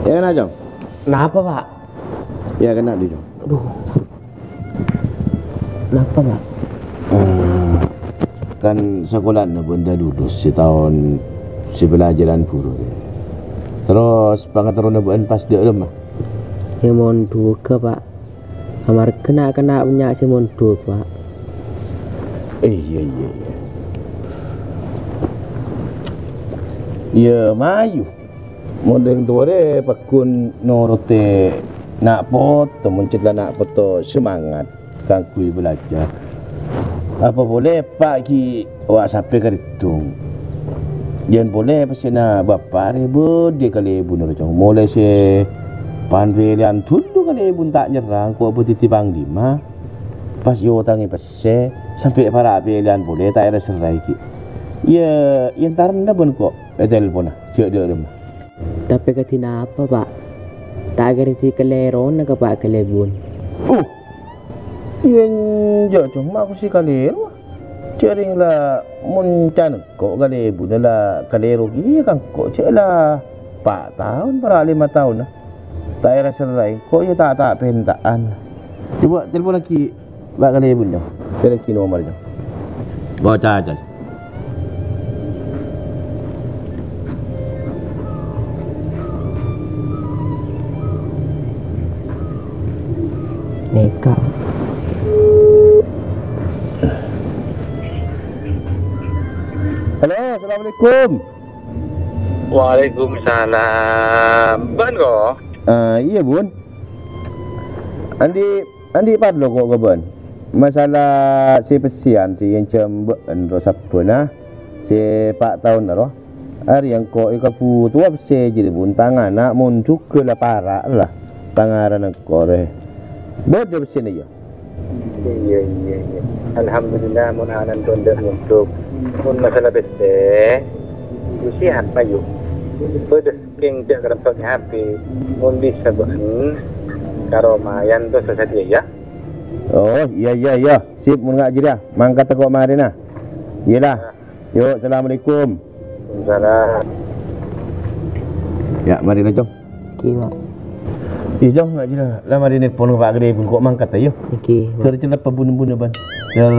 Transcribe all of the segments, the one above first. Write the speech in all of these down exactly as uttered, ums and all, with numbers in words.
Iyâ, kèna, Cong. Napa, Pak? Iyâ, kèna, Cong. Aduh. Napa, Pak? Eh, kan sakolana bâ'na lulus sè taon sè bhâlâjhârân buru. Terros pangaterrona bâ'na pas dâ' remma? Iyâ, mon duwâ', Pak. Amarghâ na'-kana' bânnya' sè mondhuk, Pak. Eh, iyâ, iyâ, iyâ. Iyâ, mayu. Mon rèng towa rè pagghun norotè na' poto, mon cè' la na' poto semangat kaangghuy bhâlâjhâr. Apa polè, Pak, ghi' wa' sapè karèddhung. Jhân polè pèssèna bapa' rè bâdâ è kalèbunna rè, Cong. Molaè sè pan pèlèyan dhulu kalèbun ta' nyerrang, ko' bâdâ dhâddhi panglima. Pas èotangè pèssè, sampè' para' pèlèyan polè ta' èra-serraè ghi'. Iyâ, èntarana bân ko' ètelponna, jhâ' dâ' remma. Tapè kadhi napa, Pak? Ta' kèra dhâddhi kalèrona ka Pa' Kalèbun. Uh! Iyâ, enjâ', Cong, ma' aku sè kalèro. Jhâ' rèng la mon can engko' kalèbunna la kalèro kèya ka engko', jhâ' la pa' taon para' lèma taonna. Ta' èra-serraè engko' iyâ ta', ta' penta'an. Coba telpon aghi Pa' Kalèbun, Cong. Telpon aghi nomor, Cong. Bocah, Cong. Nèka. Halo, assalamualaikum. Waalaikumsalam. Bân, ko? Ah, iyâ, Bun. Andi', andi' parlo ko' ka bân. Masalah sè pèssèyan sè ènjhâm bâ'na ro sabbhân, ah. Sè pa' taonna ro. Arèya engko' èkabhutowa pèssè jârèya, Bun, tang ana' mondhugghâ la para' la. Pangarana engko' rè. Bâdâ pèssèna, iyâ? Iyâ, iyâ, iyâ. Alhamdulillah, mon ana'na tondhâ' mondhuk. Mon masalah pèssè, usihan, payu. Bâdâ sakèng jhâ' karempè'è habis. Mon bisa bâ'na, karomayan to sasadhiyâ, iyâ? Oh, iyâ, iyâ, iyâ. Sip, mon nga' jârèya. Mangkat ko' marèna. Iyâ, la. Yo, assalamualaikum. Waalaikumsalam. Yâ, marèna, Cong. Èngghi, Pak. Iyâ, Cong, nga' jârèya. La marè nelpon Pa' Kalèbun ko' mangkat, yâ. Èngghi, Pak. Kèr celep pabun-bun, Bân. Kèr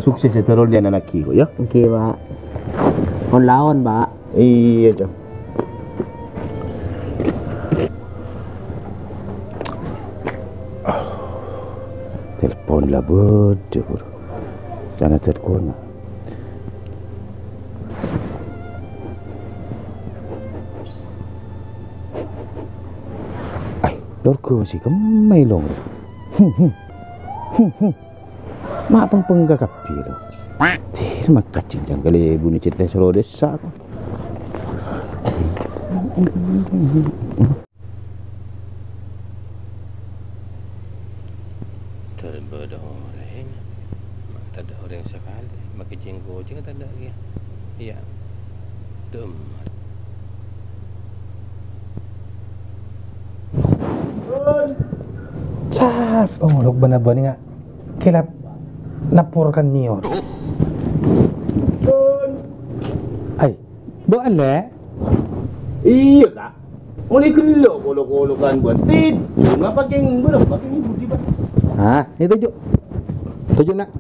sukses, yâ, terro lèyanan aghi ko', yâ. Èngghi, Pak. Pon laon, Pak. Iyâ, Cong. Telpon la bâdâ, buru. Cana telpon. Ai, lorgo si kemmai long. Hmm, hmm. Hmm, hmm. Ma' pengpeng ka kabbhi, lo. Tir, makacing jang kalèbunna cèdhâ soro dessa. Tor bâdâ orèng, tadâ' orèng sakalè, makè jeng-kojeng tadâ' kèya. Iyâ. Dum. Sapa ngolok bâna-bâni nga' kelap napor kan nior? Ai, Bo' Alè'? Iyâ, Ka'. Molaè ghellu' kolo-kolokan bân tidur. Napa kèng bârâmpa kèng budi, Pak? Ah, ètoju'. Toju', Na'.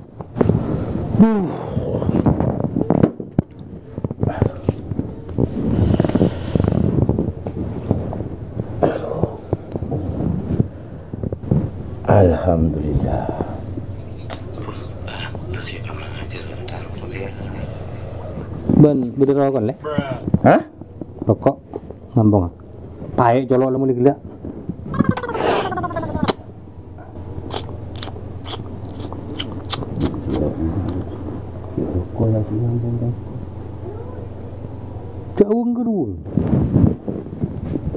Alhamdulillah. Bân, bâdâ roko', Lè'? Hah? Roko', ngampong. Paè' colo' la molaè ghellâ'. Jauh geruweng.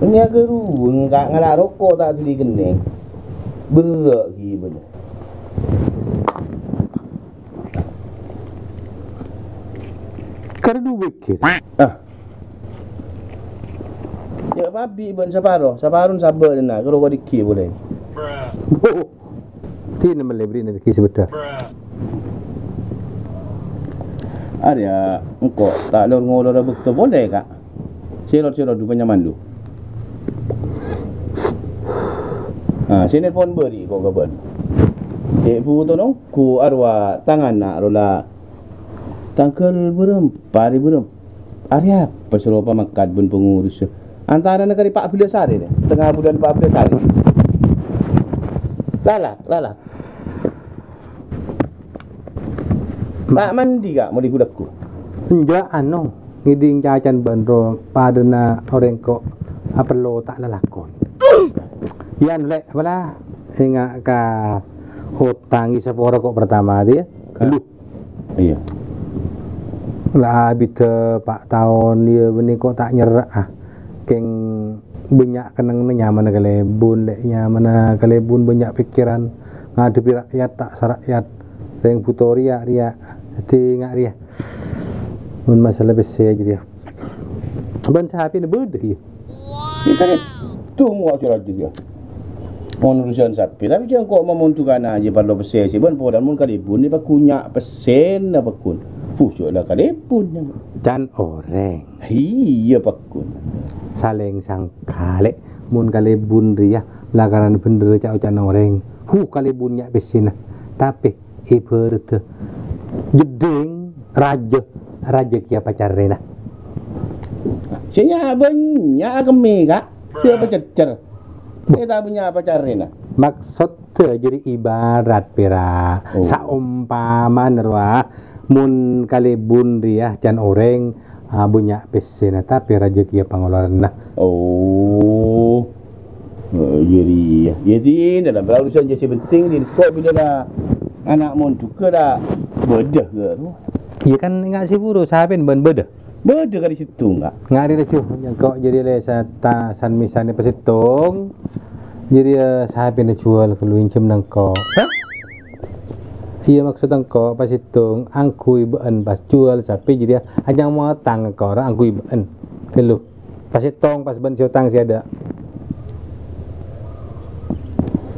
Ini geruweng, Ka', ngala' roko' ta' duli kennèng. Berrâ' ghi' bâdâ. Kar du bèkkèr. Ah. Yâ, pabi' bân saparo, saparona sabâ' dhinna', karo kodhi' polè. Dina mellè bâri'na règhi sabâdâ. Arèya, engko' ta' lor-ngolora bâkto polè, Ka'. Sèrot-sèrot du panyaman du. Sè nelpon bâri' ko' ka bâ'na. Cè' bhuto nongghu arowa tang ana' rowa la tangghâl bârâmpa arè bârâmpa. Arè apa soro pamangkat bân pangurus? Antarana karè pa' bellâs arè, rè. Tengnga bulân pa' bellâs arè. Lalak, lalak. Ma' mandi, Ka', molè ghu-lagghu. Enjâ', ano, ngèdhing cacana bân ro padâna orèng ko' aperlo ta' lalakon. Yan, Lè', apa la? Enga' ka otang è sapora ko' pertama, yâ. Ka- Lu. Iyâ. La abiddhâ pa' taon, yâ, bânnè ko' ta' nyerra', ah. Kèng bânnya' kennengnganna nyamana kalèbun, Lè', nyamana kalèbun bânnya' pèkkèran, ngadhebbhi ra'yat ta' sarakyat, rèng bhuto rèya'-rèya'. Dhâddhi nga' rèya. Mon masalah pèssè jârèya. Bân sapèna bâdâ, iyâ. Kita ni, tunggu aja aja ya. Mon urusan sapè, tapè jhâ' engko' mamondukan aja parlo pèssè sè bân polana mon kalèbun ni paghun nya' pèssèna paghun. Bhujâ' la kalèbun. Can orèng. Iyâ, paghun. Salèng sangka, Lè'. Mon kalèbun rèya lakaran bhendher ca'-oca'na orèng. Huh, kalèbun nya' pèssèna. Tapè, èbhârâddhâ jeddhing rajâ, rajâ kèya pacarrèna. Sè nya' bânnya' kemmè, Ka'. Sè pacercer. Sè ta' bânnya' pacarrèna. Maksod Dâ' jârèya ibarat, pèra'. Oh. Saompamana rowa, mon kalèbun rèya can orèng, ah, bânnya' pèssèna, tapè rajâ kèya pangaloranna. Oh. Oh, jârèya. Yâ, Din, dalam urusan jâ sè penting, Din. Ko' bilâ la ana' mon jhughân la bâdâ, ghâ, rowa. Iyâ, kan, enga' sè buru, sapèn bân bâdâ. Bâdâ kalè sèttong, Ka'. Nga' rèya, Ju, engko' jârèya lè sata san mèsanè pasèttong. Jârèya sapèna jhuwâl ghâllu ènjhâm nangko'. Hah? Iyâ, maksod engko' pasèttong angghuy bâ'ân pas jhuwâl sapè jârèya anyang motang engko' ra angghuy bâ'ân. Ghâllu. Pasèttong pas bân sè otang sè adâ'.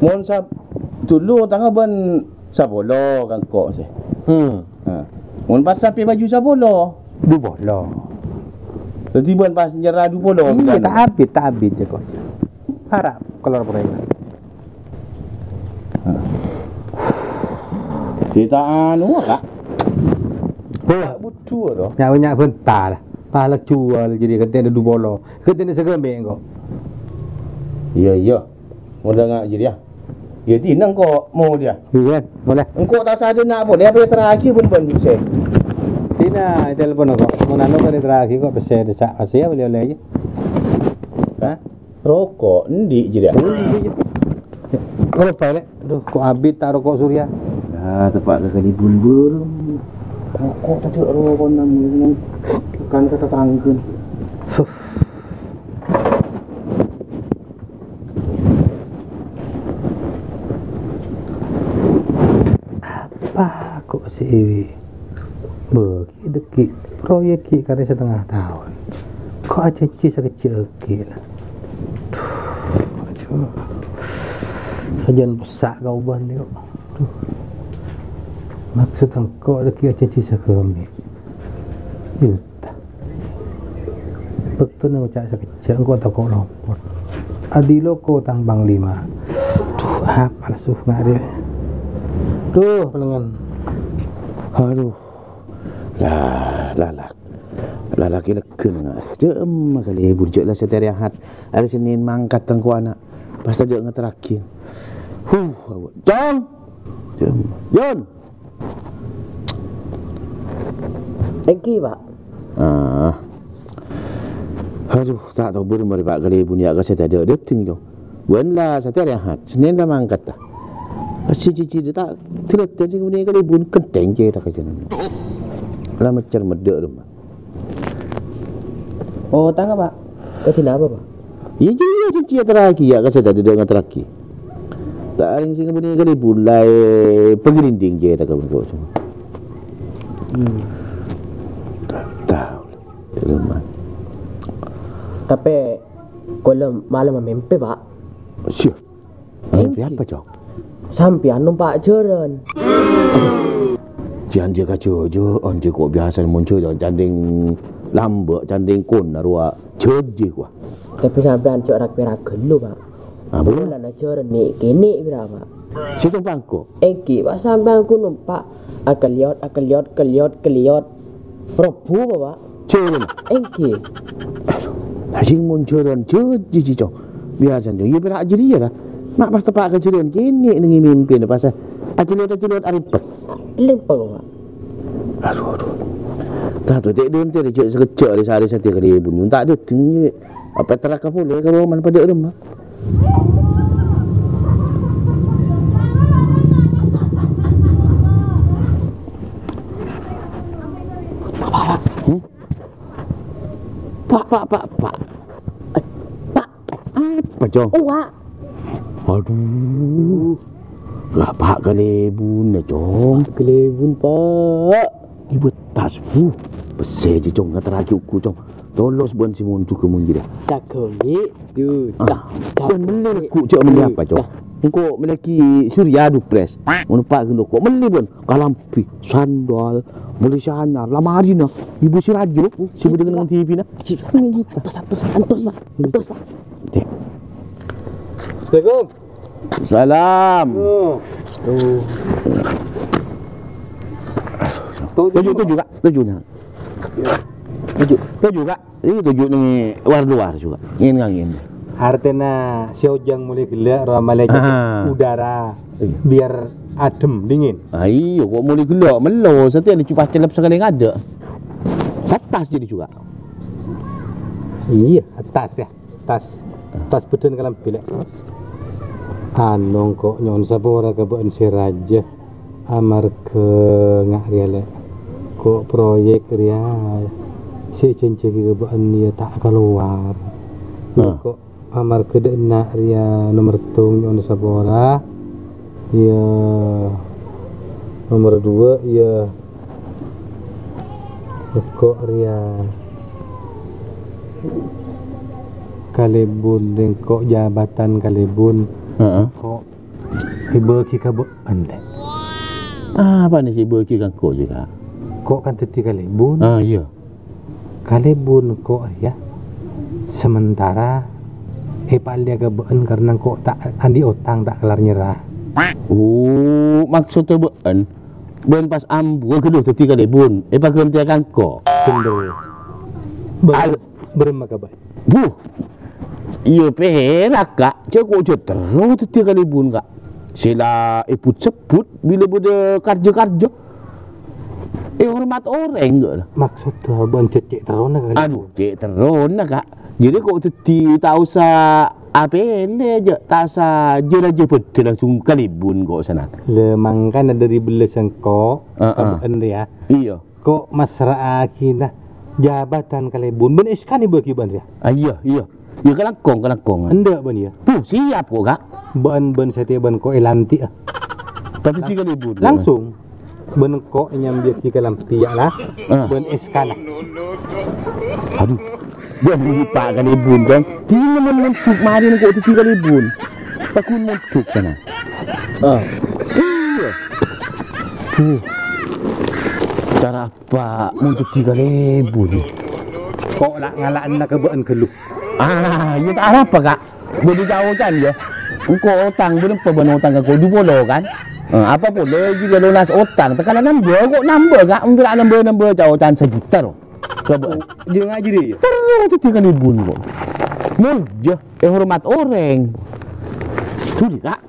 Mon sab-, dulu otangnga bân sapolo ka engko' sè. Hmm. Nah, mon pas sapè bâjhu sapolo. Dupolo. Dhâddhi bân pas nyerra dupolo. Iyâ, ta' abit, ta' abit jâ ko'. Para' kelor proyek. Sè ta' anu, Ka'. Wah. Ta' budhu, ro. Nya'-nya' bânta la. Pas la jhuwâl jârèya ghântèna dupolo. Ghântèna saghâmè' engko'. Iyâ, iyâ. Mon la nga' jârèya. Iyâ, dinah engko' molèya. Iyâ, molè. Engko' ta' sadhâna polè, apa èterraghi bân-bân sè. Dinah, telpon engko'. Mon anu kan èterraghi engko' pèssè dâ' sa', pèssè ya, olè-olè aja. Hah? Roko', endi' jârèya? Oh, endi' jâ. Roko' bâlâ. Aduh, ko' abit ta' roko' Surya. Yâ, teppa' ka kalèbun buru. Roko' tadâ' roko' nang, nang, kan ka tatangghâna. Huh. Apa ko' sè èwi? Bâ, Dhâggi' proyek ghi' karè satengnga taon. Ko' ajhânjhi sakejjhâ' aghi' la. Duh, aduh. Sajân pèssa' kaobân, yo. Duh. Maksod engko' dhâggi' ajhânjhi saghâmè'. Yuta. Bâktona ngoca' sakejjhâ', engko' tako' lopot. Adiloko tang panglima. Duh, apa su nga' rè. Duh, pelengan. Aduh. La, lalak. Lalak è leggâna nga'. Jâ' emma kalèbun, jâ' la satèya rè Ahad. Arè Sennèn mangkat engko' ana'. Pas tadâ' ngaterraghi. Huh, awa'. Cong! Jâ' emma. Jon! Èngghi, Pak. Ah. Aduh, ta' tao bârâmma rè, Pak, kalèbun ya' ka satèya tadâ' dâteng, Cong. Bân la satèya rè Ahad, Sennèn la mangkat, ta. Pas sè jhijhi ta' dâteng sè nèka kalèbun kenthèng cèra ka jhânan. La mècèr meddhâ' rèmma. Oh, tang, Pak. Kadhi napa, Pak? Iyâ, iyâ, iyâ, jhijhi aterraghi, ya', ka satèya tadâ' ngaterraghi. Ta' arèng sè ngabânnè kalèbun la è pagrinding cèra ka bengko. Hmm. Tao. Dâlemman. Tapè, kaulâ malem mèmpè, Pak. Siya. Mèmpè apa, Cong? Sampèyan nompa' jhârân. Jhân jâgâ jhâjâ, onjhâ ko' biyasana mon jhâjâ candhing lambâ', candhing kona rowa jhâjâ, wa. Tapè sampèyan jhâ' rak-pèrak ghâllu, Pak. Apa? Polana jhârân nè'-kènè' bhârâmma. Sèttong pangko'. Èngghi, Pak, sampèyan ghun nompa'. Akelliyot, akelliyot, kelliyot, kelliyot. Robbhu, Pak. Jhârân. Èngghi. Aduh, sè mon jhârân jhâjhi, Cong. Biyasana, Cong. Iyâ, pèra' jârèya, la. Ma' pas teppa' ka jhârân kènè' neng è mimpèna, pas. Akelliyot, akelliyot, arèmpèk. Lèmpèk, Pak. Aduh, aduh. Tadâ' tè' dântè' jhâ' sakejjhâ' rè-sarè satèya kalèbun. Ta' dâteng, yâ. Apa teraka polè ka roman padâ' remma. Hmm? Pak, Pak, Pak, Pak. Eh, Pak. Apa, Cong? Uwa'. Aduh. Gâpa' kalèbunna, Cong. Kalèbun, Pak. Ibâ tas, Bu. Pèssè jâ, Cong, ngaterraghi ongghu, Cong. Tolos bân sè mondhughâ mon jârèya. Sakonè', du, Ah, dah, dah. Bân mellè lagghu', jhâ' mellè apa, Cong? Dah. Engko' mellèaghi Surya dupres. Ngono pa' ghun engko' mellè bân kalambhi, sandal, mellè sè anyar, lamarina, ibu si Rajo, sè bâdâ neng T V-na. Si, antos, antos, antos, Pak. Antos, Pak. Cek. Assalamualaikum. Salam. Oh. Toju', toju', Kak. Toju', nah. Toju'. Toju', Kak. Ini toju' neng luar-luar juga. Ngèn-ngangèn. Artèna sè ojhân molaè ghellâ' rowa malè Ah. udara Iya. biar adem, dingin. Ah, iyâ, kok molaè ghellâ' mello, satèya laju pas cellep sakalè ngadâ'. Attas jârèya juga. Iyâ, attas, yâ. Tas, tas bâdân kalambhi, Lè'. Anu, engko' nyo'on sapora ka bâ'ân sè rajâ, amarghâ nga' rèya, Lè'. Ko' proyek rèya sè èjhânjhiyaghi ka bâ'ân, iyâ, ta' kalowar. Ah. Engko' amarghâ dâ' enna' rèya nomer settong nyo'on sapora. Iyâ, nomer dua, iyâ, engko' rèya kalèbun, engko' jabatan kalèbun. Heeh. Engko' èbâghi ka bâ'ân, Lè'. Apa nè sè èbâghi ka engko' jiyâ, Kak? Ko' kan dhâddhi kalèbun. Ah, iyâ. Kalèbun ko' rèya sementara èpa'allèya ka bâ'ân karna ko' ta' andi' otang ta' kellar nyerra. Oh, maksodda bâ'ân, bâ'ân pas ambuwâ ghâllu dhâddhi kalèbun, èpaghântèya ka engko'. Bhender. Bâ-, Al- bârâmma ka bâ'ân? Buh. Iyâ pèra', Kak. Jhâ' ko' jhâ' terro dhâddhi kalèbun, Kak. Sè la èbut-sebbut bilâ bâdâ karjâ-karjâ. Èhormat orèng, ghi. Maksodda bâ'ân jhâ' cè' terrona, Kak? Adu, cè' terrona, Kak. Jârèya ko' dhâddhi ta' osa apèlè, jhâ' ta' osa jâ-rajâ bhâdhân, langsung kalèbun ko' sanang. Lha, mangkana dâri bellâs engko', Heeh. ka bâ'ân rèya. Iyâ. Ko' massra'aghina jabatan kalèbun bân S K-na èbâghi bâ'ân rèya? Ah, iyâ, iyâ. Iyâ, kalangkong, kalangkong. Endâ' bâ'ân, iyâ. Buh, siap ko', Kak. Bâ'ân, bâ'ân satèya bâ'ân ko' èlanti'â. Pas dhâddhi kalèbun. Langsung. Bâ'ân ko' ènyambiyâghi kalambhi, yâ, la. Ah. Bân S K-na. Adu. Bâ'ân lupa kalèbun, Cong. Dinah mon mondhuk marèna ko' dhâddhi kalèbun. Paghun mondhuk sana. Ah. Iyâ. Huh. Cara Pa', mon dhâddhi kalèbun. Ko' la' ngala'ana ka bâ'ân ghâllu. Ah, iyâ ta' arapa, Kak. Bâdâ ca'-oca'an, yâ. Engko' otang, bârâmpa bâ'ân otang ka engko'? Du polo, kan? Eh, apa polè jiyâ lonas otang? Tèkana nambâ, ko' nambâ, Kak. Mon ta' nambâ-nambâ ca'-oca'an sajuta, ro. Ka bâ'ân. Oh, jiyâ ngajhâri, yâ? Terro dhâddhi kalèbun, ko'. Molja, èhormat orèng. Sudi, Kak.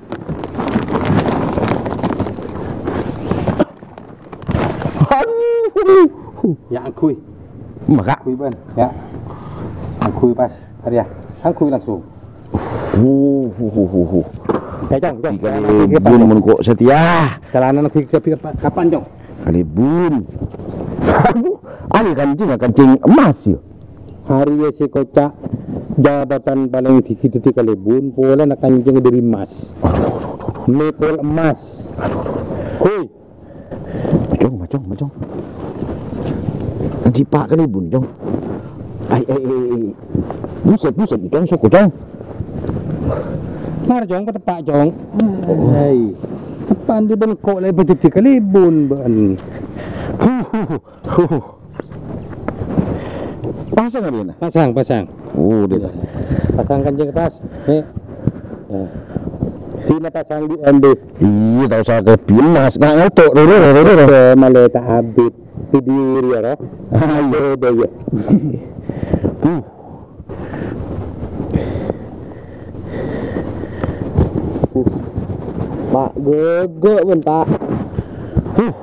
Aduh. Ya, angghuy. Maka. Angghuy, Bân. Ya. Angghuy pas. Arèya. Angghuy langsung. Huh, huh, huh, huh, huh. Ya, Cong, Cong. Tiga Calana ribu kapan, Cong? Mon ko' satèya. Calana angghuy kapan, kapan, Cong? Kalèbun. Aduh, arèya kancèng, kancèng emmas, yâ. Arèya sè koca' jabatan palèng dhâggi' dhâddhi kalèbun, polana kancèng dâri emmas. Aduh, aduh, aduh, aduh. Mèkol emmas. Aduh, aduh. Hoi. Macong, macong, macong. Dipa' kalèbun, Cong. Ai, ai, ai, ai. Buset, buset, Cong, soko, Cong. Mar, Cong, pateppa', Cong. Ai. Teppa' andi' bân ko' la èbâdhâddhi kalèbun, bân. Huh, huh, huh. Huh. Pasang arèya, nah? Pasang, pasang. Oh, dita. Pasang kancèng pas. Nè. Sina pasang di ambil. Iyâ, ta' osa kepin, Mas. Nggak ngantuk. Roro, roro, roro. Oke, malè ta' abit. Tidur ya, roh. Ayo, deh, ya. Uh. Pak, gogok, men, Pak. Uh.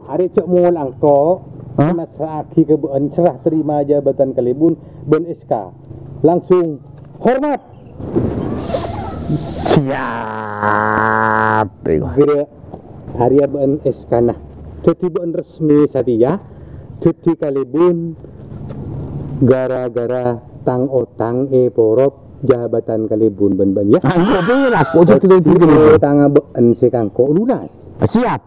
Arè jhâ' molang, kok. Hah? Masra'aghi ka bâ'ân serah terima jabatan kalèbun bân S K. Langsung hormat. Siap, Riko. Gera, arèya bâ'ân S K-na. Dhâddhi bâ'ân resmi satèya dhâddhi kalèbun gara-gara tang-otang èporop jabatan kalèbun bân bâ'ân, ya. Ah, engko' pèra' kok dhâddhi dhâddhi. Dhâddhi otang bâ'ân sè kangko' lunas. Siap.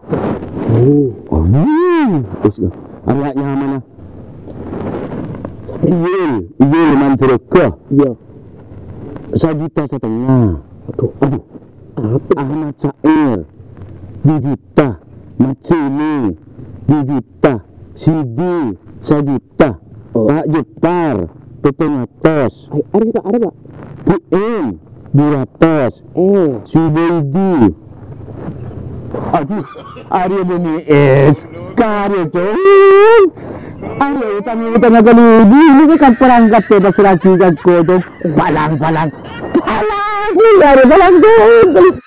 Oh. Oh, iya. Terus, arèya nyamana. Iyul, iyul Mandiraga. Iya. Sajuta setengah. Aduh, aduh. Apa? Ahmad Syair, dua juta. Mat Sini, dua juta. Sidi, sajuta. Oh. Pak Jepar, petang atos. Ay, arè, Pak, arè, Pak. Bu Em, dua ratos. Eh. Subaidi. Aduh, arè bânnè S K, dong. Arè otang-otang kalèbun, ini kan perangkat bebas lagi kan, dong. Palang, palang. Palang, ini arè palang, dong.